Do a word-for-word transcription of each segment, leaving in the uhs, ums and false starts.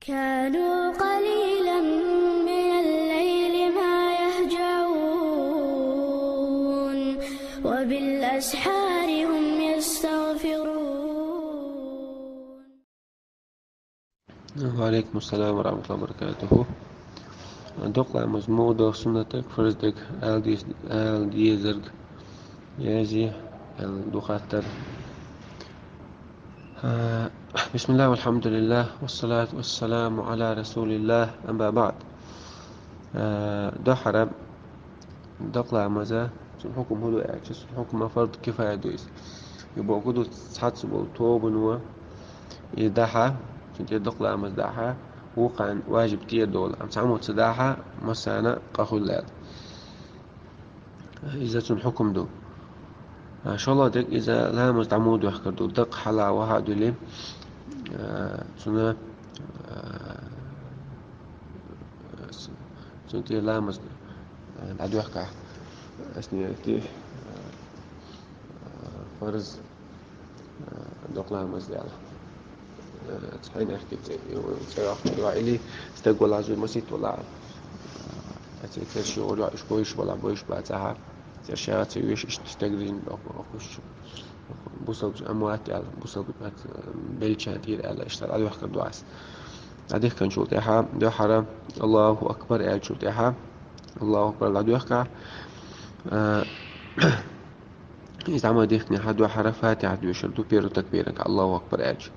كانوا قليلا من الليل ما يهجعون، وبالأسحار هم يستغفرون. وعليكم السلام ورحمة الله وبركاته. Докъа ламаз муха да суннат дерг, фарз дерг, ала дезарг, ала дезарг, язъе, ала духаттар. بسم الله والحمد لله والصلاة والسلام على رسول الله، أما بعد. Дуьххьара докъа ламаза, цун хьукам хӀун ду аьлча, цун хьукам фарз кифая ду иза. Из бохург ду, цхьацца бола тобано, из дахьа, цунна тӀера докъа ламаз дахьа, вукхарна важиб тӀера дола, амма цхьаммо ца дахьа, массарна къа хуьлу аьлла. Иза цун хьукам ду. ШоллагӀа дерг иза ламаз дӀа муха доьхкар ду, дакъа хьалха ваха а дуьллий, цунна, цунна тӀера ламаз дӀадоьхкахь, ас не ти, фарз, докъа ламаз даьлла. Цхьайнахкица цӀе йоккхур ю или стаг валахь, зуй масийтта валахь. Церан ши гӀур йоӀ уьш бойуш валахь, бойуш бацахьа. Церан шаьгӀа ца йоьш, иштта стаг дина бусалба амват аьлла, бусалба белча тӀера аьлла, иштта дӀадоьхкар ду ас. ДӀадихканчул тӀаьхьа, дуьххьара Аллаху акбар аьллачул тӀаьхьа, Аллаху акбар дӀадоьхкахь, иза дӀа ма дихкинехь, дуьххьара Фатихьат доьшур ду первый такбирага, Аллаху акбар аьлча.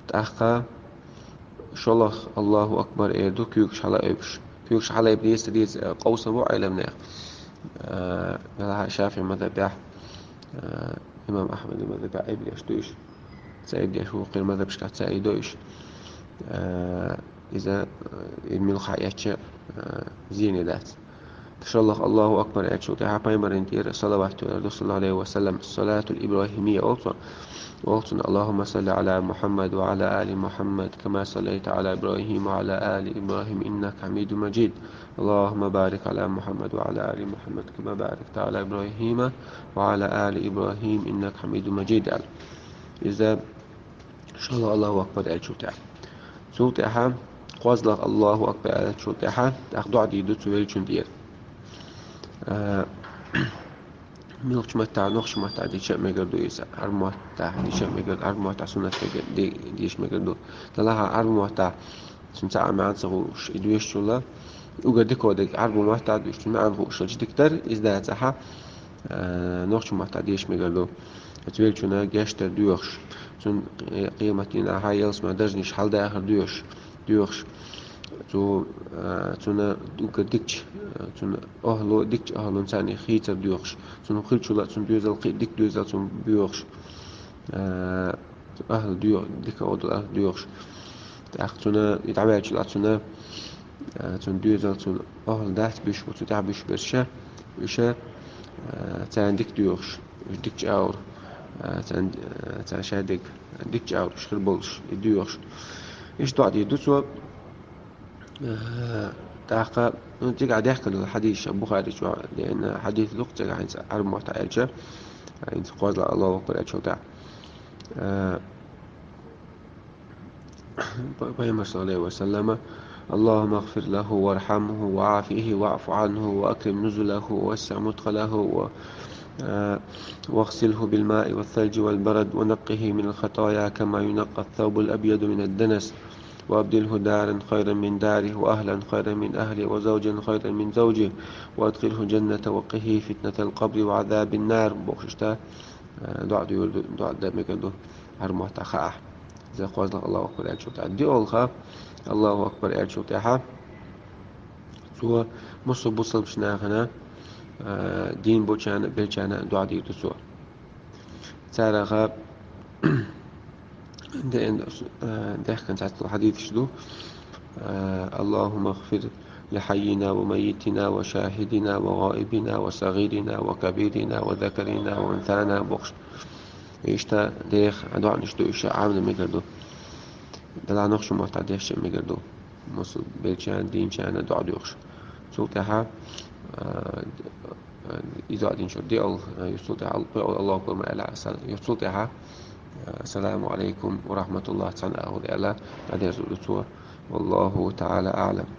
ТӀаккха шолгӀа Аллаху акбар эр ду, куьйгаш хьалаайбеш. Куьйгаш хьалаайба деза, ца деза, къовса бу Ӏеламнаха. Делахь ШафиӀи мазхабехь, имам Ахьмада мазхабехь айбеш ду уьш. Ца айбеш ву, кхин мазхабашкахь ца айдо уьш. Иза, и муьлхха эцча, зене дац. ШолгӀа Аллаху акбар аьллачул тӀаьхьа пайхамарна тӀера салават тоьар ду, саллаллаху Ӏалайхи ва саллам, салатул ибрахимия олу цунах. Олу цунах: اللهم صل على محمد وعلى آل محمد كما صليت على إبراهيم وعلى آل إبراهيم إنك حميد مجيد. اللهم بارك على محمد وعلى آل محمد كما باركت على إبراهيم وعلى آل إبراهيم إنك حميد مجيد аьлла. Иза шолгӀа Аллаху акбар аьллачул тӀаьхьа. Цул тӀаьхьа кхозлагӀа Аллаху акбар аьллачул тӀаьхьа, тӀаккха доӀа дийр ду цу веллачунна тӀера. Муьлххачу маттахь, нохчийн маттахь дича а мегар ду иза, Ӏарбийн маттахь дича а мегар ду, Ӏарбийн маттахь суннат мегар, де-, деша мегар ду. Делахь Ӏарбийн маттахь цуьнан цхьа а маьӀна ца хууш, и доьшучул а, уггар дика дерг Ӏарбийн маттахь доьшуш, цуьнан маьӀна хууш хилча дика дара, иза дацахь, нохчийн маттахь деша мегар ду. Оцу веллачунна гечдар доьхуш, цунна къематдийнахь ялсаманин даржаш хьаладахар доьхуш, доьхуш. Цу, цунна уггар дикачу, цунна охӀло, дикачу охӀлонна царна хийцар доьхуш, цунна хиллачул а цунна доьзал кхин а дика доьзал цунна боьхуш. АхӀлу доьху, дика гӀо долу ахӀлу доьхуш. ТӀаккха цунна и дӀаваьллачул а цунна, цунна доьзал, цунна охӀла дац буьйш бу, цу тӀаьхьа буьйш берш, уьш, царна дика доьхуш, уьш дика чӀагӀур, царна, царна шадерг дика чӀагӀур уьш хир болуш, и доьхуш. Иштта доӀа дийр ду цо. ТӀаккха, ну, цигахь даьхкина долу хьадисаш, Бухари чохь деана хьадис ду-кх цигахь, хӀинца Ӏарбийн маттахь аьлча, хӀинца кхозлагӀа Аллаху акбар аьллачул тӀаьхьа. Пайхамар, саллаллаху Ӏалайхи ва саллама: اللهم اغفر له وارحمه وعافه واعف عنه وأكرم نزله ووسع مدخله و، واغسله بالماء والثلج والبرد ونقه من الخطايا كما ينقى الثوب الأبيض من الدنس وأبدله دارا خيرا من داره وأهلا خيرا من أهله وزوجا خيرا من زوجه وأدخله الجنة وقه فتنة القبر وعذاب النار. Бохуш иштта, доӀа дуьйр ду, доӀа дан мегар ду Ӏарбийн маттахь хаахь. Иза кхозлагӀа Аллаху акбар аьллачул тӀаьхьа. ДиъалгӀа Аллаху акбар аьллачул тӀаьхьа цо массо а бусалбачу нахана, дийна болчарна, беллачарна доӀа дийр ду цо. Царах деана, даьхкина цхьацца хьадисаш ду: اللهم اغفر لحينا وميتنا وشاهدنا وغائبنا وصغيرنا وكبيرنا وذكرنا وأنثانا бохуш. Иштта деха доӀанаш ду, уьш Ӏамдан мегар ду. Делахь нохчийн маттахь дешча а мегар ду. Массо а беллачарна, дийначарна доӀа доьхуш. Цул тӀаьхьа, и доӀа динчуьра диъалгӀа, юха цул тӀаьхьа Аллаху акбар ма аьлла, юха цул тӀаьхьа Ассаламу Ӏалайкум ва рахьматуллахӀ, цхьана агӀор аьлла, дӀадерзо ду цо. Валлаху таӀала аӀлам.